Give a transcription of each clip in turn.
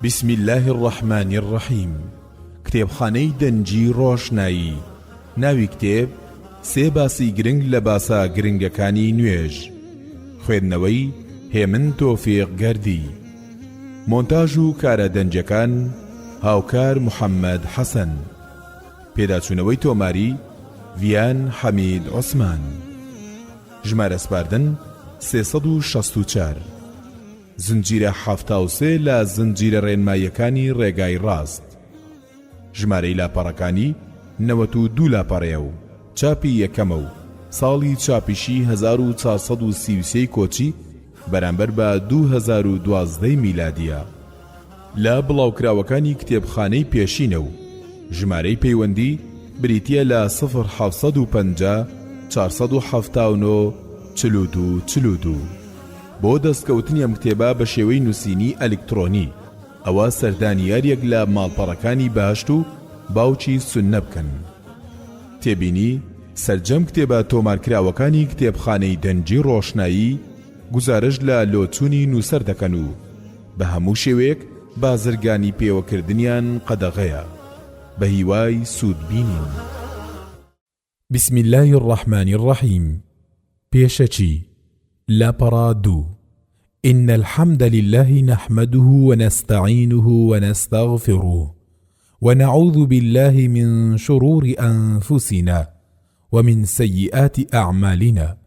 بسم اللە الرحمن الرحیم کتێبخانەی دەنگی ڕۆشنایی ناوی کتێب، سێ باسی گرنگ لە باسە گرنگەکانی نوێژ خوێندنەوەی، هێمن تۆفیق گەردی مۆنتاژ و کارە دەنگیەکان، هاوکار محەمەد حەسەن پێداچوونەوەی تۆماری، ڤیان حەمید عوسمان ژمارە سپاردن، 364. زنجیرە 73 لە زنجیرە ڕێنماییەکانی ڕێگای ڕاست. ژمارەی لاپەڕەکانی 92 لاپەڕەیە و چاپی یەکەمە و ساڵی چاپیشی 1433 کۆچی بەرامبەر بە 2012 ی میلادییە. لە بڵاوکراوەکانی کتێبخانەی پێشینە و ژمارەی پەیوەندی بریتییە لە سفر 750 479 42 42. بۆ دەستکەوتنی ئەم کتێبە بە شێوەی نووسینی ئەلکترۆنی ئەوا سەردانی هەریەک لە ماڵپەڕەکانی بەهەشت و باوکی سوننە بکەن. تێبینی، سەرجەم کتێبە تۆمارکراوەکانی کتێبخانەی دەنگی ڕۆشنایی گوزارشت لە لۆچوونی نووسەر دەکەن و بە هەموو شێوەیەک بازرگانی پێوەکردنیان قەدەغەیە. بە هیوای سوود بینین. بسم اللە الرحمن الرحیم پێشەکی، لاپەڕە دوو، ان الحمد للە نحمده ونستعینه ونستغفره ونعوذ باللە من شرور انفسنا ومن سیئات اعمالنا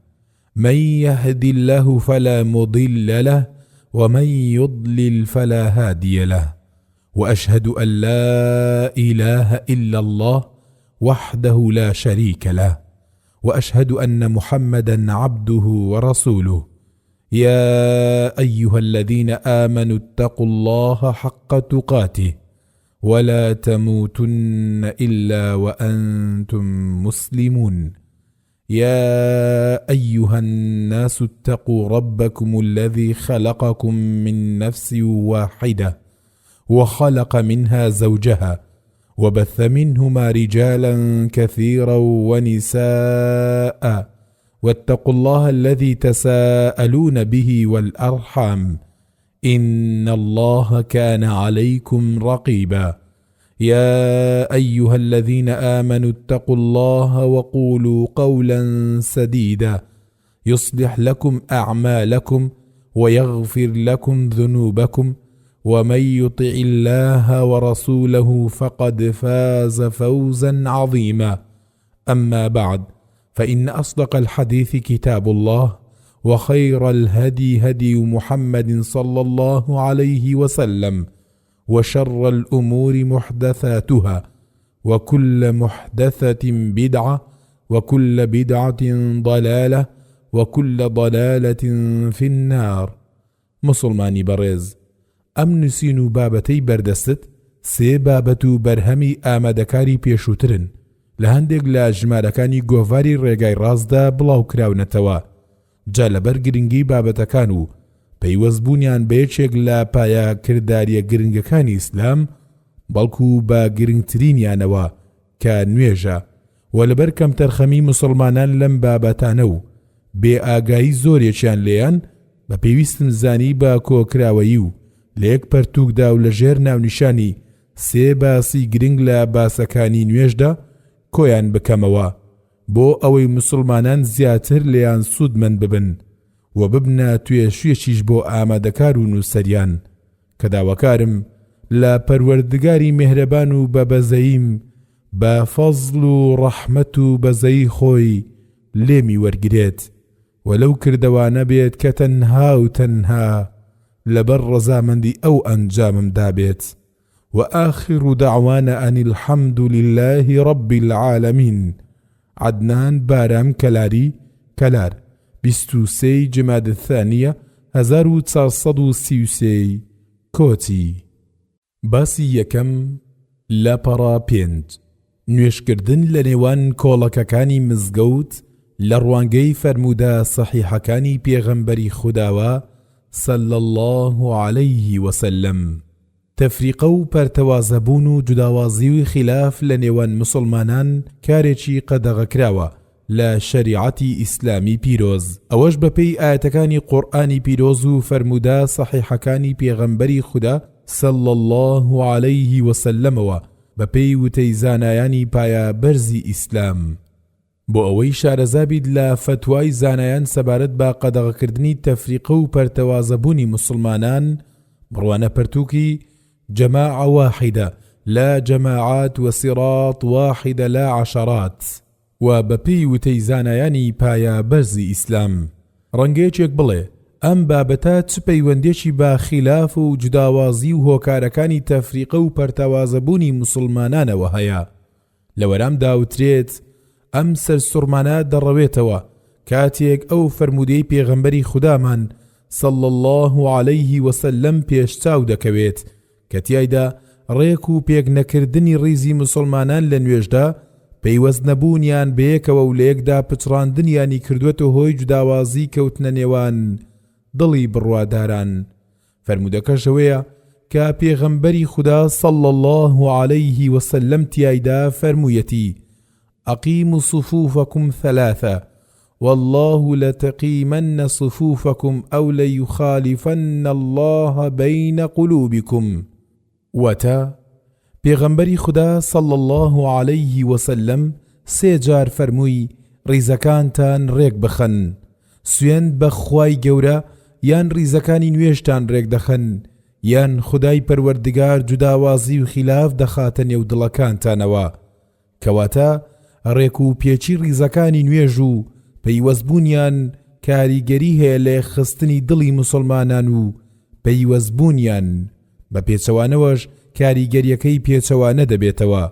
من یهد اللە فلا مضل له ومن یضلل فلا هادی له واشهد ان لا اله الا الله وحده لا شريك له واشهد ان محمدا عبده ورسوله يا ايها الذين امنوا اتقوا الله حق تقاته ولا تموتن الا وانتم مسلمون يا ايها الناس اتقوا ربكم الذي خلقكم من نفس واحده وخلق منها زوجها وبث منهما رجالا كثيرا ونساء واتقوا الله الذي تساءلون به والارحام ان الله كان عليكم رقيبا يا ايها الذين امنوا اتقوا الله وقولوا قولا سديدا يصلح لكم اعمالكم ويغفر لكم ذنوبكم ومن يطع الله ورسوله فقد فاز فوزا عظيما اما بعد فان اصدق الحديث كتاب الله وخير الهدي هدي محمد صلى الله عليه وسلم وشر الأمور محدثاتها وكل محدثة بدعة وكل بدعة ضلالة وكل ضلالة في النار موسڵمانی بەڕێز ئەم نوسین و بابەتەی بەردەستت سێ بابەت و بەرهەمی ئامادەکاری پێشووترن لە هەندێک لە ژمارەکانی گۆڤاری ڕێگای ڕاستدا بڵاوکراونەتەوە جا لەبەر گرنگی بابەتەکان و پەیوەست بوونیان بە یەکێک لە پایە کرداریە گرنگەکانی ئیسلام بەڵکو بە گرنگترینیانەوە کە نوێژە وە لەبەر کەمتەرخەمی موسڵمانان لەم بابەتانە و بێ ئاگایی زۆرێکیان لێیان بە پێویستم زانی بە کۆکراوەیی و لە یەک پەرتووکدا و لە ژێر ناونیشانی سێ باسی گرنگ لە باسەکانی نوێژدا کۆیان بکەمەوە بۆ ئەوەی موسڵمانان زیاتر لێیان سوودمەند ببن و ببنە توێشویەکیش بۆ ئامادەکار و نووسەریان کە داواکارم لە پەروەردگاری مێهرەبان و بە بەزەییم بە فەزڵ و ڕەحمەت و بەزەیی خۆی لێمی وەرگرێت و لەو کردەوانە بێت کە تەنها و تەنها لەبەر ڕەزامەندی ئەو ئەنجامم دابێت وآخر دعوانا ان الحمد للە رب العالمین عەدنان بارام کەلاری، کەلار، 23 ی جمادی الثانیە 1433 ی کۆچی. باسی یەکەم، لاپەڕە پێنج، نوێژکردن لە نێوان کۆڵەکەکانی مزگەوت لە ڕوانگەی فەرموودە سەحیحەکانی پێغەمبەری خوداوە صلی اللە علیه وسلم. تەفریقە و پەرتەوازەبوون و جوداوازی و خیلاف لە نێوان موسڵمانان کارێکی قەدەغەکراوە لە شەریعەتی ئیسلامی پیرۆز، ئەوەش بەپێی ئایەتەکانی قورئانی پیرۆز و فەرموودە سەحیحەکانی پێغەمبەری خودا. صلی اللە علیه وسلمەوە بەپێی وتەی زانایانی پایە بەرزی ئیسلام. بۆ ئەوەی شارەزا بیت لە فەتوای زانایان سەبارەت بە قەدەغەکردنی تەفریقە و پەرتەوازەبوونی موسڵمانان، بڕوانە پەرتووکی، جماعە واحدە لا جماعات و صراط واحدە لا عشرات، و بەپێی وتەی زانایانی پایە بەرزی ئیسلام. ڕەنگە یەکێک بڵێ، ئەم بابەتە چ پەیوەندیەکی بە خیلاف و جوداوازی و هۆکارەکانی تەفریقە و پەرتەوازەبوونی موسڵمانانەوە هەیە؟ لە وەرامدا وترێت، ئەم سەرسوڕمانە دەڕەوێتەوە کاتێک ئەو فەرموودەی پێغەمبەری خودامان صلی اللە علیه وسلم پێش چاو دەکەوێت کە تیایدا ڕێک و پێک نەکردنی ڕیزی موسڵمانان لە نوێژدا پەیوەست نەبوونیان بەیەکەوە و لەیەکدا پچڕاندنیانی کردووەتە هۆی جوداوازی کەوتنە نێوان دڵی بڕواداران فەرموودەکەش ئەوەیە کە پێغەمبەری خودا صلی اللە علیه وسلم تیایدا فەرموویەتی، اقیموا صفوفکم ثلاثە واللە لتقیمن صفوفکم او لیخالفن اللە بین قلوبکم. واتە، پێغەمبەری خودا صلی اللە علیه وسلم سێ جار فەرمووی ڕیزەکانتان ڕێک بخەن، سوێند بە خوای گەورە یان ڕیزەکانی نوێژتان ڕێک دەخەن یان خودای پەروەردگار جوداوازی و خیلاف دەخاتە نێو دڵەکانتانەوە. کەواتە ڕێک و پێکی ڕیزەکانی نوێژ و پەیوەست بوونیان کاریگەری هەیە لە یەکخستنی دڵی موسڵمانان و پەیوەست بوونیان، بە پێچەوانەوەش کاریگەریەکەی پێچەوانە دەبێتەوە.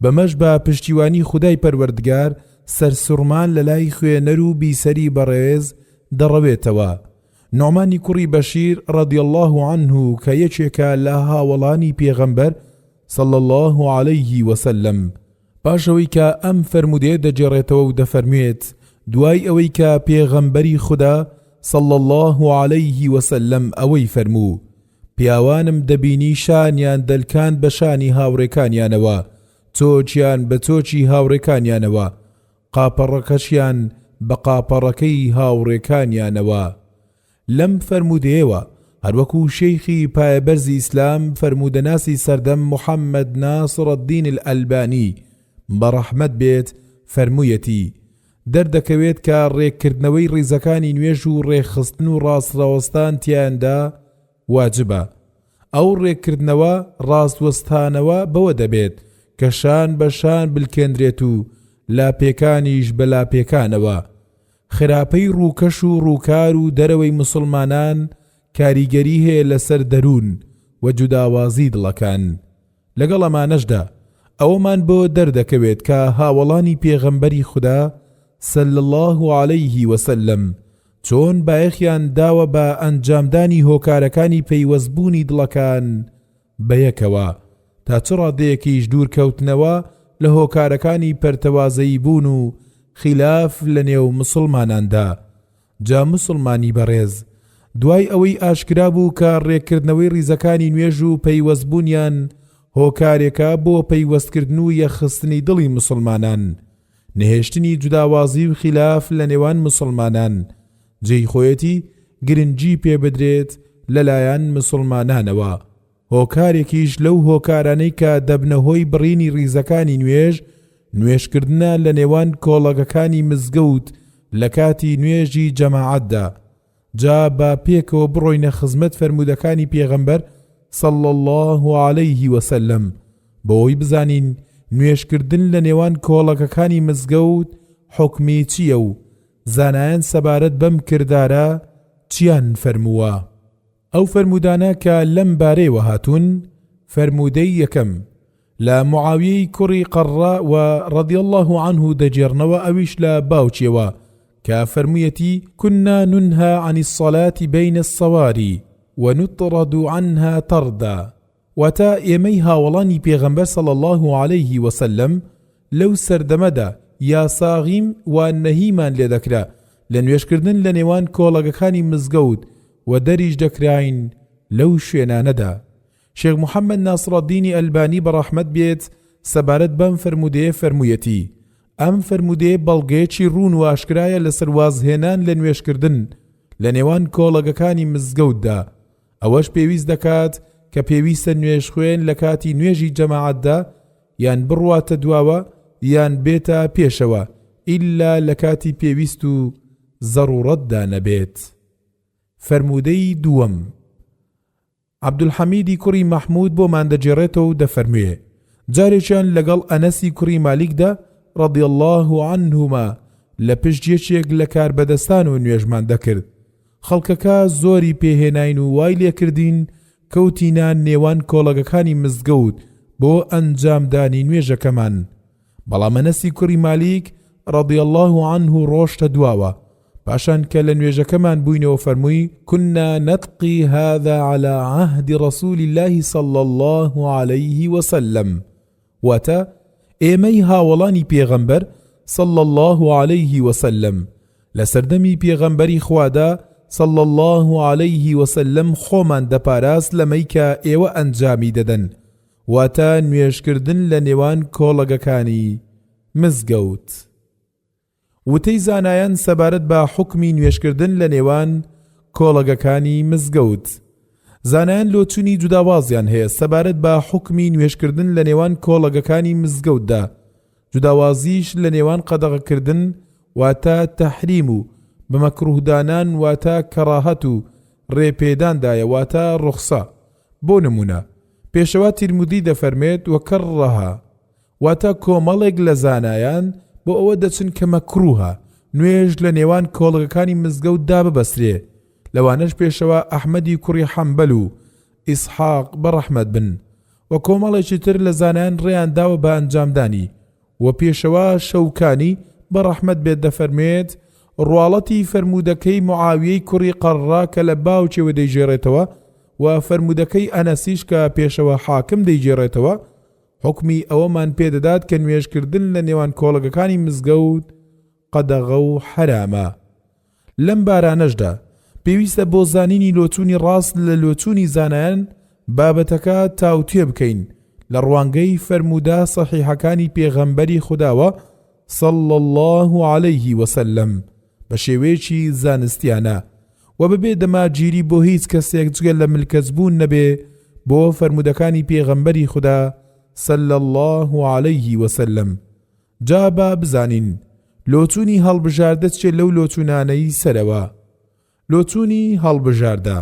بەمەش بە پشتیوانی خودای پەروەردگار سەرسوڕمان لەلای خوێنەر و بیسەری بەڕێز دەڕەوێتەوە. نوعمانی کوڕی بەشیر رضی اللە عنه کە یەکێکە لە هاوەڵانی پێغەمبەر صلی اللە علیه وسلم، پاش ئەوەی کە ئەم فەرموودەیە دەگێڕێتەوە و دەفەرموێت، دوای ئەوەی کە پێغەمبەری خودا صلی اللە علیه وسلم ئەوەی فەرموو، پیاوانم دەبینی شانیان دەلکاند بە شانی هاوڕێکانیانەوە، چۆکیان بە چۆکی هاوڕێکانیانەوە، قاپەڕەکەشیان بە قاپەڕەکەی هاوڕێکانیانەوە. لەم فەرموودەیەوە، هەروەکو شێخی پایەبەرزی ئیسلام فەرموودەناسی سەردەم محەممەد ناسڕەدین الئەلبانی بە ڕەحمەت بێت فەرموویەتی، دەردەکەوێت کە ڕێککردنەوەی ڕیزەکانی نوێژ و ڕێکخستن و ڕاستڕاوەستان تیایاندا واجبە. ئەو ڕێککردنەوە ڕاستوەستانەوە بەوە دەبێت کە شان بە شان بلکێندرێت و لاپێکانیش بە لاپێکانەوە. خراپەی ڕووکەش و ڕووکار و دەرەوەی موسڵمانان کاریگەری هەیە لەسەر دەروون و جوداوازی دڵەکان. لەگەڵ ئەمانەشدا ئەوەمان بۆ دەردەکەوێت کە هاوەڵانی پێغەمبەری خودا صلی اللە علیه وسلم چۆن بایەخیان داوە بە ئەنجامدانی هۆکارەکانی پەیوەستبوونی دڵەکان بەیەکەوە، تا چ ڕادەیەکیش دوورکەوتنەوە لە هۆکارەکانی پەرتەوازەیی بوون و خیلاف لە نێو موسڵماناندا. جا موسڵمانی بەڕێز، دوای ئەوەی ئاشکرا بوو کە ڕێککردنەوەی ڕیزەکانی نوێژ و پەیوەستبوونیان هۆکارێکە بۆ پەیوەستکردن و یەکخستنی دڵی موسڵمانان، نەهێشتنی جوداوازی و خیلاف لە نێوان موسڵمانان، جێی خۆیەتی گرنگی پێ بدرێت لەلایەن مسوڵمانانەوە، هۆکارێکیش لەو هۆکارانەی کە دەبنە هۆی بڕینی ڕیزەکانی نوێژ، نوێژکردنە لە نێوان کۆڵەگەکانی مزگەوت لە کاتی نوێژی جەماعەتدا، جا با پێکەوە بڕۆینە خزمەت فەرموودەکانی پێغەمبەر صلی اللە علیه وسلم بۆ ئەوەی بزانین نوێژکردن لە نێوان کۆڵەکەکانی مزگەوت حوکمی چییە و زانایان سەبارەت بەم کردارە چیان فەرمووە؟ ئەو فەرموودانە کە لەم بارەیەوە هاتوون، فەرموودەی یەکەم، لە معاویەی کوڕی قەڕڕە وە رضی اللە عنه دەگێڕنەوە ئەویش لە باوکیەوە کە فەرموویەتی، كنا ننهی عن الصلاة بین الصواری ونطرد عنها طردا، واتە، ئێمەی هاوەڵانی پێغەمبەر صلی اللە علیه وسلم لەو سەردەمەدا یاساغیم و نەهیمان لێدەکرا لە نوێژکردن لە نێوان کۆڵەگەکانی مزگەوت و دەریش دەکراین لەو شوێنانەدا. شێخ محمد ناصرالدینی ئەلبانی بەڕەحمەت بێت سەبارەت بەم فەرموودەیە فەرموویەتی، ئەم فەرموودەیە بەڵگەیەکی ڕوون و ئاشکرایە لەسەر وازهێنان لە نوێژکردن لە نێوان کۆڵەگەکانی مزگەوتدا، ئەوەش پێویست دەکات کە پێویستە نوێژخوێن لە کاتی نوێژی جەماعەتدا یان بڕواتە دواوە یان بێتە پێشەوە ئیللا لە کاتی پێویست و زەڕوڕەتدا نەبێت. فەرموودەی دووەم، عەبدولحەمیدی کوڕی مەحموود بۆمان دەگێڕێتەوە و دەفەرموێ، جارێکیان لەگەڵ ئەنەسی کوڕی مالیکدا، رضی اللە عنهما، لە پشت یەکێک لە کاربەدەستانەوە نوێژمان دەکرد، خەڵکەکە زۆری پێ هێناین و وای لێکردین کەوتینە نێوان کۆڵەگەکانی مزگەوت بۆ ئەنجامدانی نوێژەکەمان، بەڵام ئەنەسی کوڕی مالیک رضی اللە عنه ڕۆشتە دواوە، پاشان کە لە نوێژەکەمان بووینەوە فەرمووی، كنا نتقی هذا علی عهد رسول اللە صلی اللە علیه وسلم، واتە، ئێمەی هاوەڵانی پێغەمبەر صلی اللە علیه وسلم لە سەردەمی پێغەمبەری خوادا صلی اللە علیه وسلم خۆمان دەپاراست لەمەی کە ئێوە ئەنجامی دەدەن، واتە نوێژکردن لە نێوان کۆڵەگەکانی مزگەوت. وتەی زانایان سەبارەت بە حوکمی نوێژکردن لە نێوان کۆڵەگەکانی مزگەوت. زانایان لۆچونی جوداوازیان هەیە سەبارەت بە حوکمی نوێژکردن لە نێوان کۆڵەگەکانی مزگەوتدا، جوداوازیش لە نێوان قەدەغەکردن واتە تەحریم و بە مەکروه دانان واتە کەڕاهەت و ڕێ پێداندایە واتە ڕوخسە. بۆ نموونە پێشەوا تیرمذی دەفەرمێت وکرها واتە کۆمەڵێک لە زانایان بۆ ئەوە دەچن کە مەکروهە نوێژ لە نێوان کۆڵگەکانی مزگەوت دا ببەسترێ لەوانەش پێشەوا ئەحمەدی کوڕی حەنبەل و ئیسحاق بە ڕەحمەت بن وە کۆمەڵێکی تر لە زانایان ڕێیان داوە بە ئەنجامدانی وە پێشەوا شەوکانی بە ڕەحمەت بێت دەفەرموێت، ڕواڵەتی فەرموودەکەی معاویەی کوڕی قەڕڕا کە لە باوکیەوە دەیگێڕێتەوە و فەرموودەکەی ئەنەسیش کە پێشەوا حاکم دەیگێڕێتەوە حوکمی ئەوەمان پێ دەدات کە نوێژکردن لە نێوان کۆڵەگەکانی مزگەوت قەدەغە و حەرامە. لەم بارانەشدا پێویستە بۆ زانینی لۆچوونی ڕاست لە لۆچوونی زانایان بابەتەکە تاوتوێ بکەین لە ڕوانگەی فەرموودە سەحیحەکانی پێغەمبەری خوداوە صلی اللە علیه وسلم بە شێوەیەکی زانستیانە و بەبێ دەمارگیری بۆ هیچ کەسێک جگە لە ملکەچبوون نەبێ بۆ فەرموودەکانی پێغەمبەری خودا صلی اللە علیه وسلم. جا با بزانین لۆچوونی هەڵبژاردە چیە لەو لۆچوونانەی سەرەوە. لۆچوونی هەڵبژاردە.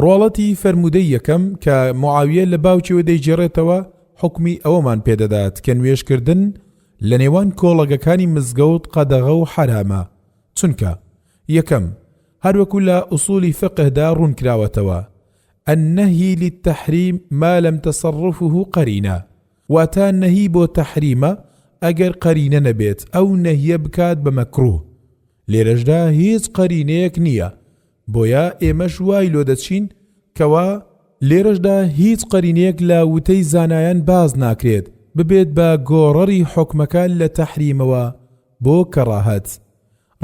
ڕواڵەتی فەرموودەی یەکەم کە معاویە لە باوکیەوە دەیگێڕێتەوە حوکمی ئەوەمان پێدەدات کە نوێژکردن لە نێوان کۆڵەگەکانی مزگەوت قەدەغە و حەرامە چونکە، یەکەم، هەروەکو لە ئوسولی فقهدا ڕوونکراوەتەوە، النهی للتحریم ما لم تصرفه قرینە، واتە نەهی بۆ تەحریمە ئەگەر قەرینە نەبێت ئەو نەهیە بکات بە مەکروه، لێرەشدا هیچ قەرینەیەک نیە بۆیە ئێمەش وای لۆ دەچین کەوا لێرەشدا هیچ قەرینەیەک لە وتەی زانایان باس ناکرێت ببێت بە گۆڕەری حوکمەکە لە تەحریمەوە بۆ کەڕاهەت.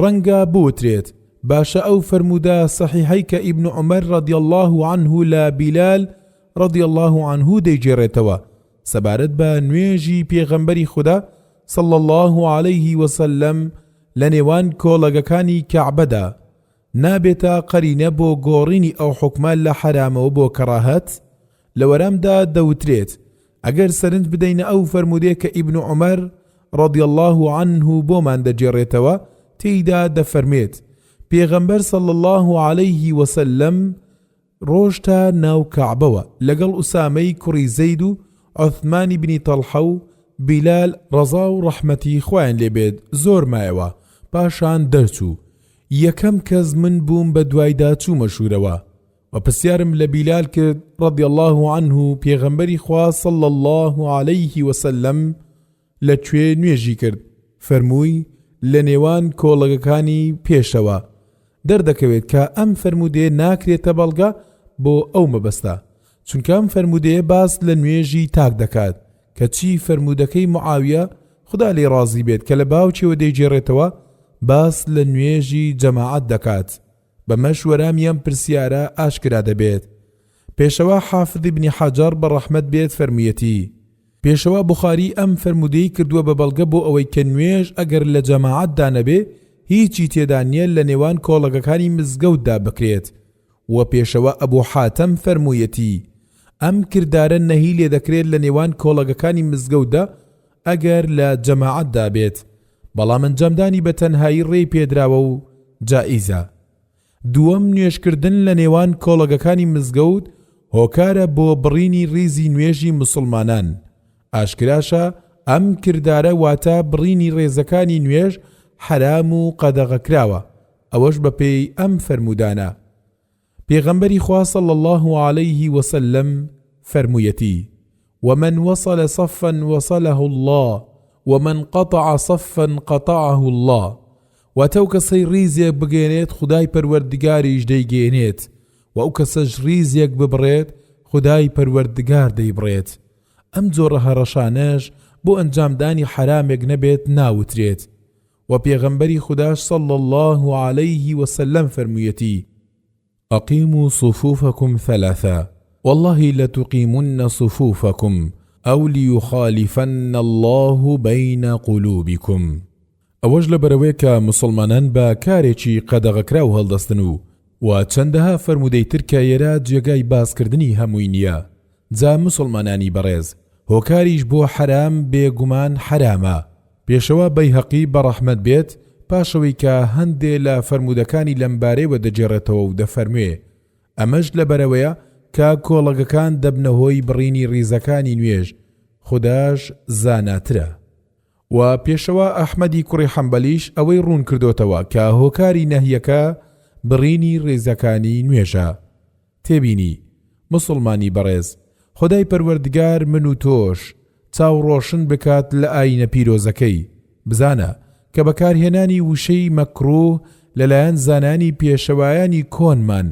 ڕەنگە بوترێت، باشە ئەو فەرموودە سەحیحەی کە ئیبن عومەر رضی اللە عنه لە بیلال رضی اللە عنه دەیگێڕێتەوە سەبارەت بە نوێژی پێغەمبەری خودا صلی اللە علیه وسلم لە نێوان کۆڵەگەکانی کەعبەدا، نابێتە قەرینە بۆ گۆڕینی ئەو حوکمە لە حەرامەوە بۆ کەڕاهەت؟ لە وەرامدا دەوترێت، ئەگەر سەرنج بدەینە ئەو فەرموودەیە کە ئیبن عومەر رضی اللە عنه بۆمان دەگێڕێتەوە تێیدا دەفەرموێت، پێغەمبەر صلی اللە علیه وسلم ڕۆشتە ناو کەعبەوە لەگەڵ ئوسامەی کوڕی زەید و عوثمانی بنی تەڵحە و بیلال ڕەزا و ڕەحمەتی خوایان لێ بێت زۆر مایەوە پاشان دەرچوو یەکەم کەس من بووم بەدوایدا چوومە ژوورەوە وە پرسیارم لە بیلال کرد رضی اللە عنه پێغەمبەری خوا صلی اللە علیه وسلم لە کوێ نوێژی کرد فەرمووی لە نێوان کۆڵەگەکانی پێشەوە دەردەکەوێت کە ئەم فەرموودەیە ناکرێتە بەڵگە بۆ ئەو مەبەستە چونکە ئەم فەرموودەیە باس لە نوێژی تاک دەکات کەچی فەرموودەکەی معاویە خودا لێی ڕازی بێت کە لە باوکیەوە دەیگێڕێتەوە باس لە نوێژی جەماعەت دەکات بەمەش وەرامی ئەم پرسیارە ئاشکرا دەبێت. پێشەوا حافظ ابن حەجەڕ بە ڕەحمەت بێت فەرموویەتی، پێشەوا بوخاری ئەم فەرموودەی کردووە بە بەڵگە بۆ ئەوەی کە نوێژ ئەگەر لە جەماعەتدا نەبێ هیچی تێدا نییە لە نێوان کۆڵەگەکانی مزگەوتدا بکرێت، وە پێشەوا ئەبو حاتەم فەرموویەتی، ئەم کردارە نەهی لێ دەکرێت لە نێوان کۆڵەگەکانی مزگەوتدا ئەگەر لە جەماعەتدا بێت، بەڵام ئەنجامدانی بە تەنهایی ڕێی پێدراوە و جائیزە. دووەم، نوێژکردن لە نێوان کۆڵەگەکانی مزگەوت هۆکارە بۆ بڕینی ڕیزی نوێژی موسڵمانان، ئاشکراشە ئەم کردارە واتە بڕینی ڕێزەکانی نوێژ حەرام و قەدەغەکراوە، ئەوەش بەپێی ئەم فەرموودانە. پێغەمبەری خوا صلی اللە علیه وسلم فەرموویەتی، ومن وصل صفا وصله اللە ومن قطع صفا قطعه اللە، واتە ئەو کەسەی ڕیزێک بگەیەنێت خودای پەروەردگاریش دەیگەیەنێت، وە ئەو کەسەش ڕیزێک ببڕێت خودای پەروەردگار دەیبڕێت. ئەم جۆرە هەڕەشانەش بۆ ئەنجامدانی حەرامێک نەبێت ناوترێت. وە پێغەمبەری خوداش صلی اللە علیه وسلم فەرموویەتی، اقیموا صفوفکم ثلاثا واللە لتقیمن صفوفکم او لیخالفن اللە بین قلوبکم. ئەوەش لەبەرئەوەیە کە موسڵمانان بە کارێکی قەدەغەکراو هەڵدەستن و وە چەندەها فەرموودەی تر کە ئێرە جێگای باسکردنی هەمووی نییە جا موسڵمانانی بەڕێز هۆکاریش بۆ حەرام بێ گومان حەرامە. پێشەوا بەیهەقی بەڕەحمەت بێت پاش ئەوەی کە هەندێ لە فەرموودەکانی لەمبارەیەوە دەگێڕێتەوە و دەفەرموێ، ئەمەش لەبەرئەوەیە کە کۆڵەگەکان دەبنە هۆی بڕینی ڕیزەکانی نوێژ، خوداش زاناترە. وە پێشەوا ئەحمەدی کوڕی حەنبەلیش ئەوەی ڕوون کردۆتەوە کە هۆکاری نەهیەکە بڕینی ڕیزەکانی نوێژە. تێبینی، موسڵمانی بەڕێز، خودای پەروەردگار من و تۆش چاو ڕۆشن بکات لە ئایینە پیرۆزەکەی، بزانە کە بەکارهێنانی وشەی مەکروه لەلایەن زانایانی پێشەوایانی کۆنمان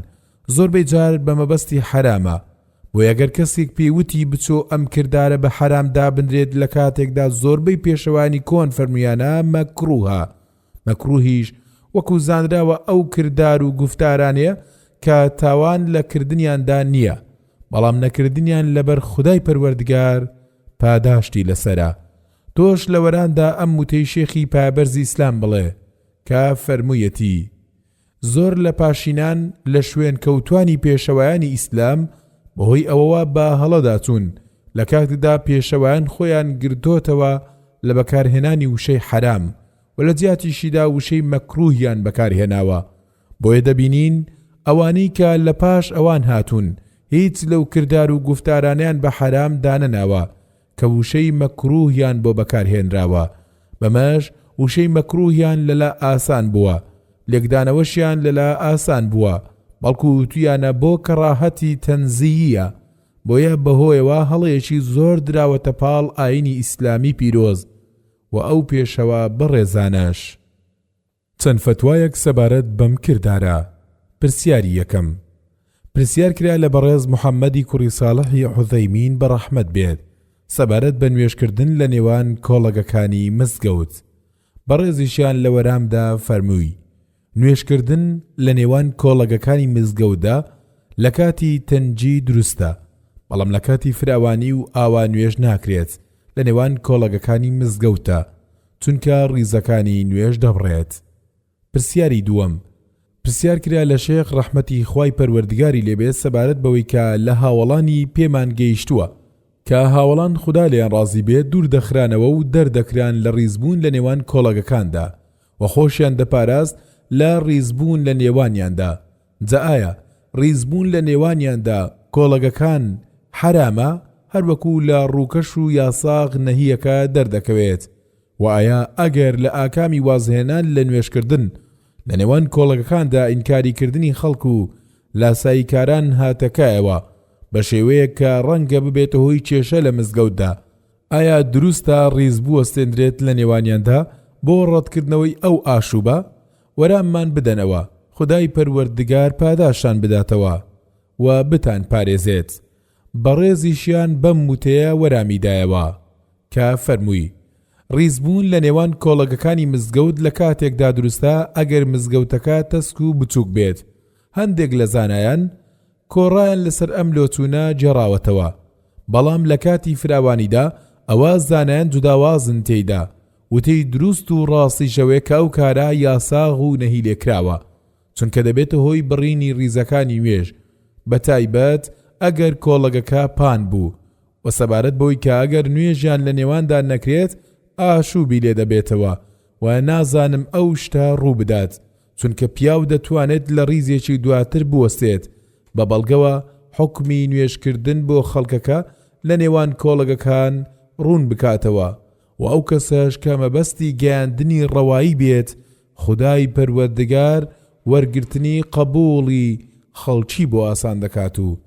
زۆربەی جار بە مەبەستی حەرامە، بۆیە گەر کەسێک پێی وتی بچۆ ئەم کردارە بە حەرام دابنرێت لە کاتێکدا زۆربەی پێشەوایانی کۆن فەرموویانە مەکروهە، مەکروهیش وەکو زانراوە ئەو کردار و گوفتارانەیە کە تاوان لە کردنیاندا نییە، بەڵام نەکردنیان لەبەر خودای پەروەردگار پاداشتی لەسەرە. تۆش لە وەراندا ئەم وتەی شێخی پایەبەرزی ئیسلام بڵێ کە فەرموویەتی، زۆر لە پاشینان لە شوێنکەوتوانی پێشەوایانی ئیسلام بەهۆی ئەوەوە بە هەڵەدا چوون لە کاتێکدا پێشەوایان خۆیان گرتۆتەوە لە بەکارهێنانی وشەی حەرام و لە جیاتیشیدا وشەی مەکروهیان بەکارهێناوە بۆیە دەبینین ئەوانەی کە لە پاش ئەوان هاتوون هیچ لەو کردار و گوفتارانەیان بە حەرام دانەناوە کە وشەی مەکروهیان بۆ بەکارهێنراوە، بەمەش وشەی مەکروهیان لەلا ئاسان بووە، لێکدانەوەشیان لەلا ئاسان بووە، بەڵکو وتویانە بۆ کەڕاهەتی تەنزییە، بۆیە بەهۆیەوە هەڵەیەکی زۆر دراوەتە پاڵ ئاینی ئیسلامی پیرۆز و ئەو پێشەوا بەڕێزانەش. چەند فەتوایەک سەبارەت بەم کردارە. پرسیاری یەکەم، پرسیار کرا لە بەڕێز محمدی کوڕی ساڵحی عوثەیمین بە ڕەحمەت بێت سەبارەت بە نوێژکردن لە نێوان کۆڵەگەکانی مزگەوت، بەڕێزیشیان لە وەرامدا فەرمووی، نوێژکردن لە نێوان کۆڵەگەکانی مزگەوتدا لە کاتی تەنگی دروستە، بەڵام لە کاتی فراوانی و ئاوا نوێژ ناکرێت لە نێوان کۆڵەگەکانی مزگەوتدا، چونکە ڕیزەکانی نوێژ دەبڕێت. پرسیاری دووەم، پرسیار کرا لە شێخ ڕەحمەتی خوای پەروەردگاری لێ بێت سەبارەت بەوەی کە لە هاوەڵانی پێمان گەیشتووە کە هاوەڵان خودا لێیان ڕازی بێت دوور دەخرانەوە و دەردەکران لە ڕیزبوون لە نێوان کۆڵەگەکاندا وە خۆشیان دەپاراست لە ڕیزبوون لە نێوانیاندا جا ئایا ڕیزبوون لە نێوانیاندا، کۆڵەگەکان، حەرامە؟ هەروەکو لە ڕووکەش و یاساغ نەهیەکە دەردەکەوێت. وە ئایا ئەگەر لە ئاکامی وازهێنان لە نوێژکردن لە نێوان کۆڵەگەکاندا ئینکاری کردنی خەڵک و لاساییکاران هاتە کایەوە بە شێوەیەک کە ڕەنگە ببێتە هۆی کێشە لە مزگەوتدا، ئایا دروستە ڕیز بوەستێندرێت لە نێوانیاندا بۆ ڕەتکردنەوەی ئەو ئاشوبە؟ وەراممان بدەنەوە خودای پەروەردگار پاداشتان بداتەوە و بتان پارێزێت. بەڕێزیشیان بەم وتەیە وەرامی دایەوە کە فەرمووی، ڕیزبوون لە نێوان کۆڵەگەکانی مزگەوت لە کاتێکدا دروستە ئەگەر مزگەوتەکە تەسک و بچووک بێت، هەندێک لە زانایان کۆڕایان لەسەر ئەم لۆچوونە گێڕاوەتەوە، بەڵام لە کاتی فراوانیدا ئەوا زانایان جوداوازن تێیدا، وتەی دروست و ڕاستیش ئەوەیە کە ئەو کارە یاساغ و نەهی لێکراوە، چونکە دەبێتە هۆی بڕینی ڕیزەکانی نوێژ، بەتایبەت. ئەگەر کۆڵەگەکە پان بوو، وە سەبارەت بەوەی کە ئەگەر نوێژیان لە نێواندا نەکرێت ئاشوبی لێ دەبێتەوە، وە نازانم ئەو شتە ڕوو بدات، چونکە پیاو دەتوانێت لە ڕیزێکی دواتر بوەستێت، بە بەڵگەوە حوکمی نوێژکردن بۆ خەڵکەکە لە نێوان کۆڵەگەکان ڕوون بکاتەوە، وە ئەو کەسەش کە مەبەستی گەیاندنی ڕەوایی بێت خودای پەروەردگار وەرگرتنی قەبوڵی خەڵکی بۆ ئاسان دەکات و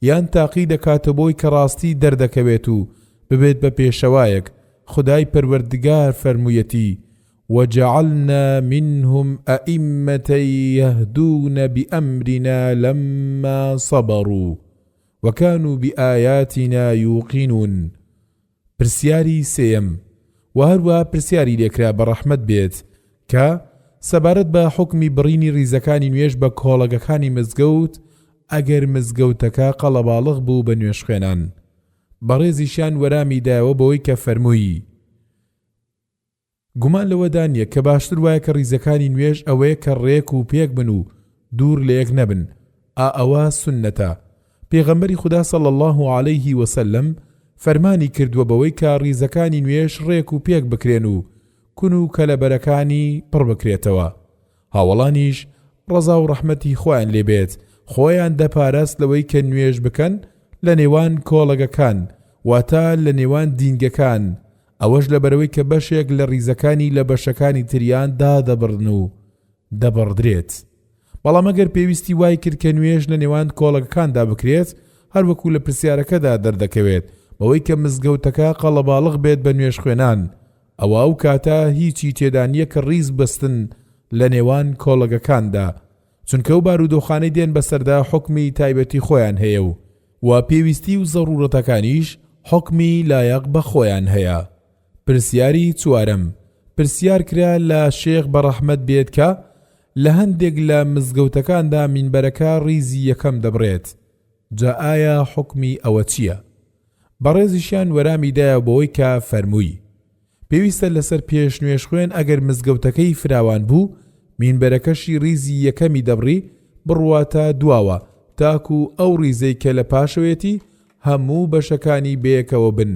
یان تاقی دەکاتە بۆی کە ڕاستی دەردەکەوێت و ببێت بە پێشەوایەک، خودای پەروەردگار فەرموویەتی، وجعلنا منهم ائمة یهدون بامرنا لما صبروا وکانوا بآیاتنا یوقنون. پرسیاری سێیەم، وە هەروەها پرسیاری لێکرا بە ڕەحمەت بێت کە، سەبارەت بە حوکمی بڕینی ڕیزەکانی نوێژ بە کۆڵەگەکانی مزگەوت ئەگەر مزگەوتەکە قەڵەباڵغ بوو بە نوێژخوێنان؟ بەڕێزیشیان وەرامی دایەوە بەوەی کە فەرمووی، گومان لەوەدا نییە کە باشتر وایە کە ڕیزەکانی نوێژ ئەوەیە کە ڕێک و پێک بن و دوور لە یەک نەبن، ئا ئەوە سوننەتە. پێغەمبەری خودا صلی اللە علیه و سلم فەرمانی کردووە بەوەی کە ڕیزەکانی نوێژ ڕێک و پێک بکرێن و کون و کەلەبەرەکانی پڕ بکرێتەوە. هاوەڵانیش ڕەزا و ڕەحمەتی خوایان لێ بێت خۆیان دەپاراست لەوەی کە نوێژ بکەن لە نێوان کۆڵەگەکان واتە لە نێوان دینگەکان ئەوەش لەبەرئەوەی کە بەشێک لە ڕیزەکانی لە بەشەکانی تریان دادەبڕن و دەبڕدرێت. بەڵام ئەگەر پێویستی وای کرد کە نوێژ لە نێوان کۆڵەگەکاندا بکرێت، هەروەکو لە پرسیارەکەدا دەردەکەوێت، بەوەی کە مزگەوتەکە قەڵەباڵغ بێت بە نوێژخوێنان، ئەوا ئەو کاتە هیچی تێدا نییە کە ڕیز بەستن لە نێوان کۆڵەگەکاندا، چونکە ئەو بارودۆخانەی دێن بەسەردا حوکمی تایبەتی خۆیان هەیە و وە پێویستی و زەڕوڕەتەکانیش حوکمی لایەق بە خۆیان هەیە. پرسیاری چوارەم، پرسیار کرا لە شێخ بەڕەحمەت بێت کە لە هەندێک لە مزگەوتەکاندا مینبەرەکە ڕیزی یەکەم دەبڕێت جا ئایا حوکمی ئەوە چیە؟ بەڕێزیشیان وەرامی دایەوە بەوەی کە فەرمووی، پێویستە لەسەر پێش نوێژخوێن ئەگەر مزگەوتەکەی فراوان بوو مینبەرەکەشی ڕیزی یەکەمی دەبڕی بڕواتە دواوە تاکو ئەو ڕیزەی کە لە پاشەوەیەتی هەموو بەشەکانی بەیەکەوە بن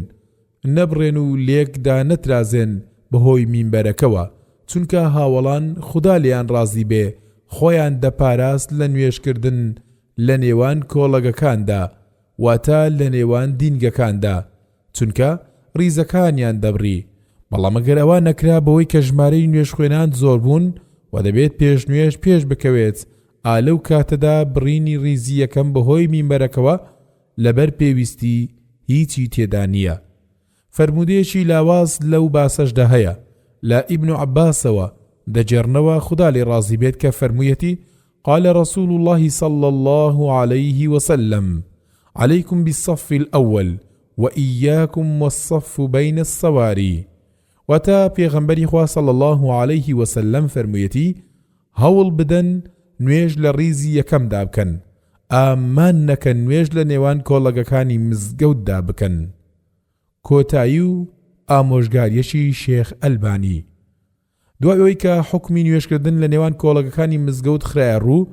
نەبڕێن و لێک دانەترازێن بەهۆی مینبەرەکەوە چونکە هاوەڵان خودا لێیان ڕازی بێ خۆیان دەپاراست لە نوێژکردن لە نێوان کۆڵەگەکاندا واتە لە نێوان دینگەکاندا چونکە ڕیزەکانیان دەبڕی، بەڵام ئەگەر ئەوە نەکرا بەوەی کە ژمارەی نوێژخوێنان زۆر بوون و دەبێت پێشنوێژ پێش بکەوێت، ئا لەو کاتەدا بڕینی ڕیزی یەکەم بەهۆی مینبەرەکەوە لەبەر پێویستی هیچی تێدا نییە. فەرموودەیەکی لاواز لەو باسەشدا هەیە لە ئیبن عەباسەوە دەگێڕنەوە خودا لێی ڕازی بێت کە فەرموویەتی، قال رسول اللە صلی اللە علیه وسلم، علیکم بالصف الاول وایاکم والصف بین السواری، واتە، پێغەمبەری خوا صلی اللە علیه وسلم فەرموویەتی، هەوڵ بدەن نوێژ لە ڕیزی یەکەمدا بکەن، ئامان نەکەن نوێژ لە نێوان کۆڵەگەکانی مزگەوتدا بکەن. کۆتایی و ئامۆژگاریەکی شێخ ئەلبانی. دوای ئەوەی کە حوکمی نوێژکردن لە نێوان کۆڵەگەکانی مزگەوت خرایە ڕوو،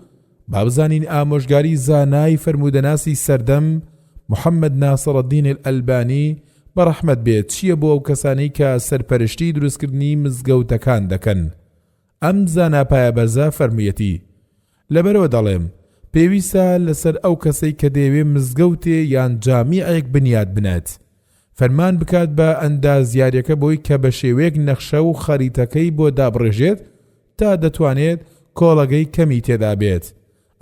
با بزانین ئامۆژگاری زانای فەرموودەناسی سەردەم، محمد ناصرالدین الالبانی، بە ڕەحمەت بێت چییە بۆ ئەو کەسانەی کە سەرپەرشتی دروستکردنی مزگەوتەکان دەکەن؟ ئەم زانا پایەبەرزە فەرموویەتی، لەبەرئەوە دەڵێم، پێویستە لەسەر ئەو کەسەی کە دەیەوێ مزگەوتێ یان جامیعێک بنیات بنێت، فەرمان بکات بە ئەندازیارەکە بۆی کە بە شێوەیەک نەخشە و خەریتەکەی بۆ دابڕێژێت تا دەتوانێت کۆڵەگەی کەمی تێدا بێت،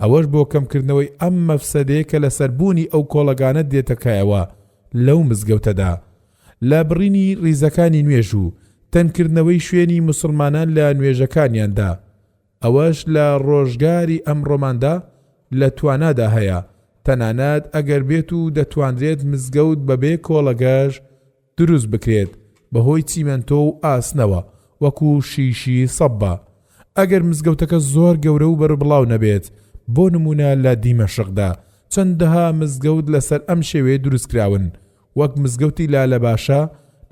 ئەوەش بۆ کەمکردنەوەی ئەم مەفسەدەیە کە لەسەر بوونی ئەو کۆڵەگانە دێتە کایەوە لەو مزگەوتەدا لە بڕینی ڕیزەکانی نوێژ و تەنگکردنەوەی شوێنی موسڵمانان لە نوێژەکانیاندا. ئەوەش لە ڕۆژگاری ئەمڕۆماندا لە توانادا هەیە، تەنانەت ئەگەر بێت و دەتوانرێت مزگەوت بەبێ کۆڵەگەش دروست بکرێت بەهۆی چیمەنتۆ و ئاسنەوە وەکو شیشی سەبە ئەگەر مزگەوتەکە زۆر گەورە و بەربڵاو نەبێت، بۆ نموونە لە دیمەشقدا چەندەها مزگەوت لەسەر ئەم شێوەیە دروستکراون وەک مزگەوتی لالەباشا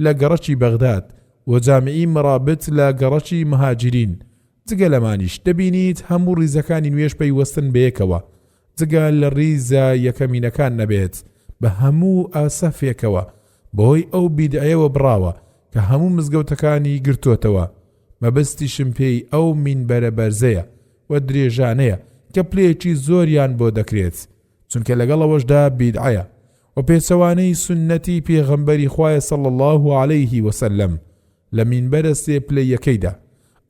لە گەڕەکی بەغداد و جامیعی مەرابت لە گەڕەکی مهاجرین جگە لەمانیش دەبینیت هەموو ڕیزەکانی نوێژ پەیوەستن بەیەکەوە. جگە لە ڕیزە یەکەمینەکان نەبێت بە هەموو ئاسەفێکەوە بەهۆی ئەو بیدعەیەوە بڕاوە کە هەموو مزگەوتەکانی گرتۆتەوە مەبەستیشم پێی ئەو مینبەرە بەرزەیە و درێژانەیە کە پلەیەکی زۆریان بۆ دەکرێت چونکە لەگەڵ ئەوەشدا بیدعەیە و پێچەوانەی سوننەتی پێغەمبەری خوایە صلی اللە علیه وسلم لە مینبەرە سێ پلەییەکەیدا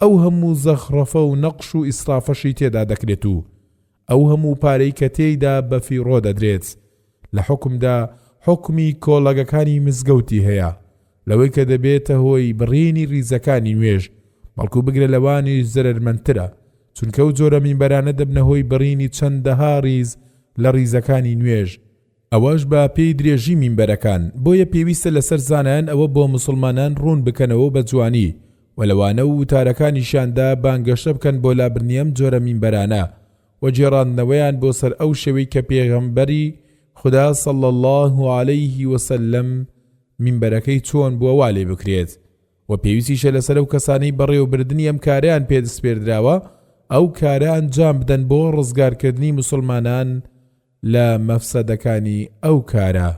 ئەو هەموو زەخڕەفە و نەقش و ئیسرافەشی تێدا دەکرێت و ئەو هەموو پارەی کە تێیدا بەفیڕۆ دەدرێت لە حوکمدا حوکمی کۆڵەگەکانی مزگەوتی هەیە لەوەی کە دەبێتە هۆی بڕینی ڕیزەکانی نوێژ بەڵکو بگرە لەوانیش زەرەرمەندترە چونکە ئەو جۆرە مینبەرانە دەبنە هۆی بڕینی چەندەها ڕیز لە ڕیزەکانی نوێژ، ئەوەش بە پێی درێژی مینبەرەکان، بۆیە پێویستە لەسەر زانایان ئەوە بۆ موسڵمانان ڕوون بکەنەوە بە جوانی و لە وانە و وتارەکانیشیاندا بانگەشە بکەن بۆ لابردنی ئەم جۆرە مینبەرانە و گێڕاندنەوەیان بۆ سەر ئەو شێوەی کە پێغەمبەری خودا صلی اللە علیه وسلم مینبەرەکەی چۆن بووە وا لێ بکرێت. وە پێویستیشە لەسەر ئەو کەسانەی بەڕێوەبردنی ئەم کارەیان پێ دسپێردراوە ئەو کارە ئەنجام بدەن بۆ ڕزگارکردنی موسڵمانان لە مەفسەدەکانی ئەو کارە.